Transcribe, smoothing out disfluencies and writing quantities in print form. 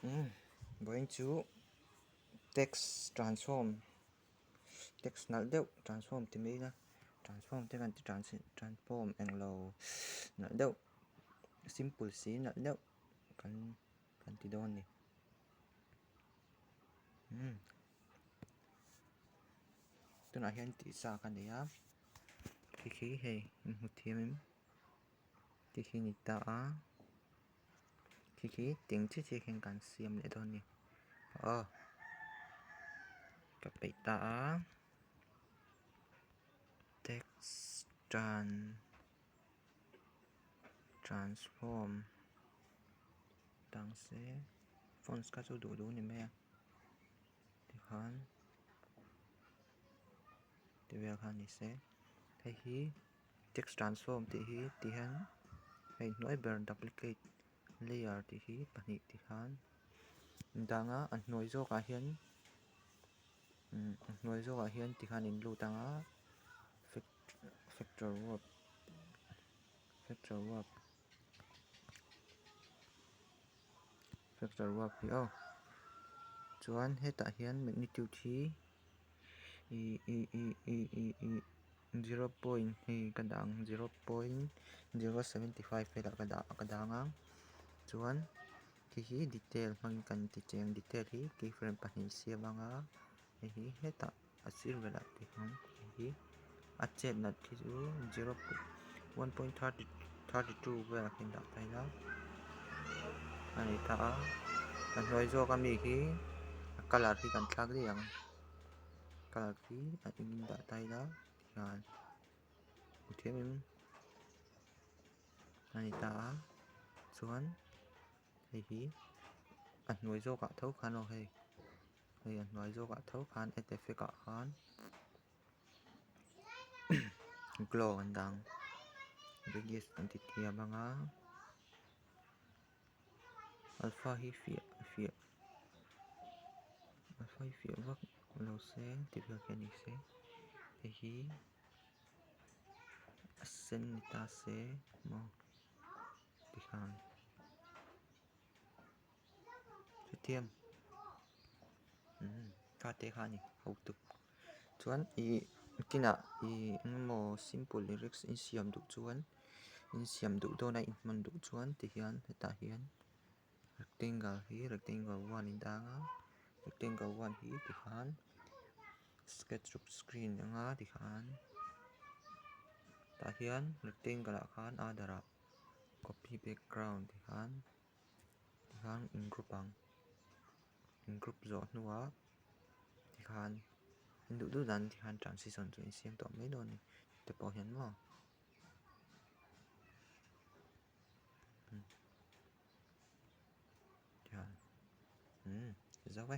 Umm vawiin chu text transform text nalh deuh transform ti mai ila transform te kan ti transform englo nalh deuh simple si nalh deuh kan kan ti dawn a ni umm tunah hian tih sa ka nei a khi khi hei in hmu thiam em ti khi ni ta a. Khi khi teng chiah chiah khian kan siam leh dawn a ni aw ka peih ta a text tran transform tang se fonts kha chu duh duh a ni mai a tikhan ti vel kha ni se hei hi. Text transform tih hi ti hian hei hnuai ber duplicate layer tih hi pahnih ti khan dang a a hnuai zawkah hian umm a hnuai zawkah hian ti khan in lut ang a factor warp factor warp factor warp hi aw chuan hetah hian magnitude hi ih ih ih ih ih ih. Zero point hei ka dah ang zero point zero 75 velah ka dah ka dang a chuan khi hi detail hmangin kan ti cheng detail hi key frame pahnih siam anga hei hi hetah a sir velah ti ang hei hi a chet nat khi chu zero 1.32 velah khin dah ta ila a ni ta a a hnuai zawk ami hi a colour hi kan thlak daih ang. Colour khi a eng in dah ta ila tikhan hmu thiam em a ni ta a chuan hei hi a hnuai zawk ah tho khan aw hei hei a hnuai zawk ah tho khan add effect ah khan glow an dang radius an ti thiam ang a. Alpha hi fiah fiah alpha hi fiah vak lo se ti vel khi a ni se hei hi a sen ni ta se maw tikhan hetiang umm kha te kha a ni ho tuk chuan ih kinah ih engemaw simple lyrics in siam duh chuan. In siam duh dawn a in hman duh chuan ti hian hetah hian rectangle hi rectangle one in dang a rectangle one hi ti khan sketchup screen anga ti khan tah hian rectangle ah khan other ah copy background ti khan ti khan in group ang in group zawh hnuah ti khan in duh duh dan ti khan transition chu in siam tawh mai dawn a ni te pawh hian maw. Zo e.